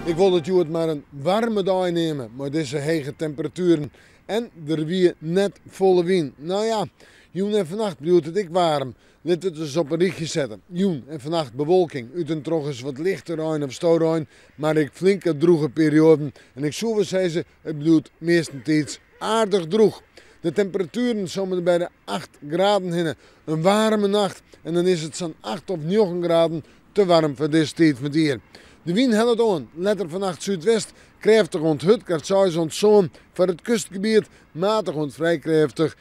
Ik wol it hjoed mar in waarme dei neame mei dizze hege temperatueren. En der wie net folle wyn. No ja, jûn en fannacht bliuwt it ek waarm. Lit it ris op in rychje sette. Jûn en fannacht bewolking, út en troch ris wat lichte rein of storein, mar ek flinke drûge perioaden. En ik soe wol sizze, it bliuwt meastentiids aardich drûch. De temperatueren somme by de 8 graden hinne. In waarme nacht en dan is it sa'n 8 of 9 graden te waarm foar dizze tiid fan it jier. De wyn hellet oan, letter fannacht súdwest, krêftich oant hurd, krêft 6 oant 7 foar it kustgebiet, matich oant frij krêftich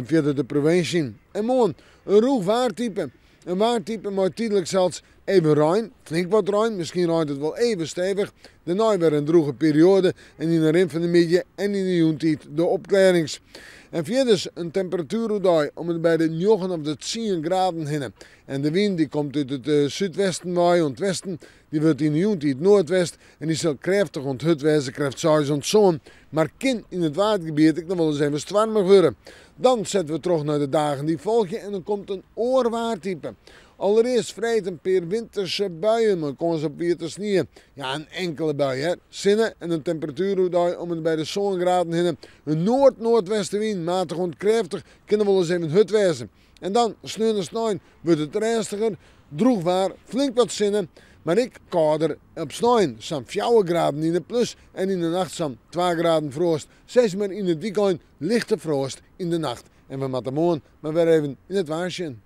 fierder de provinsje yn. En moarn in rûch waartype. In waartype mei tydlik sels even rein, flink wat rein, miskien reint it wol even stevich. Dêrnei wer in drûge perioade en yn de rin fan de middei en yn de jûntiid de opklearrings. En fierders in temperatuer oerdei om en by de 9 of de 10 graden hinne. En de wyn dy komt út it súdwesten wei oant westen, dy wurdt yn de jûntiid noardwest en dy sil krêftich oant hurd wêze, krêft 6 oant 7, mar kin yn it Waadgebiet ek noch wol ris even stoarmich wurde. Dan sette we troch nei de dagen dy't folgje en dan komt in oar waartype. Allerearst freed in pear winterse buien mei kâns op wiete snie. Ja, in inkele bui, hè. Sinne en in temperatuer oerdei om en by de 7 graden hinne. In noard-noardwestewyn, matich oant krêftich, kin noch wol ris even hurd wêze. En dan, sneon en snein, wurdt it rêstiger, drûch waar, flink wat sinne, mar ek kâlder. Op snein sa'n 4 graden yn de plus en yn de nacht sa'n 2 graden froast. Sis mar yn it wykein lichte froast yn de nacht. En we moatte moarn mar wer even yn it waar sjen.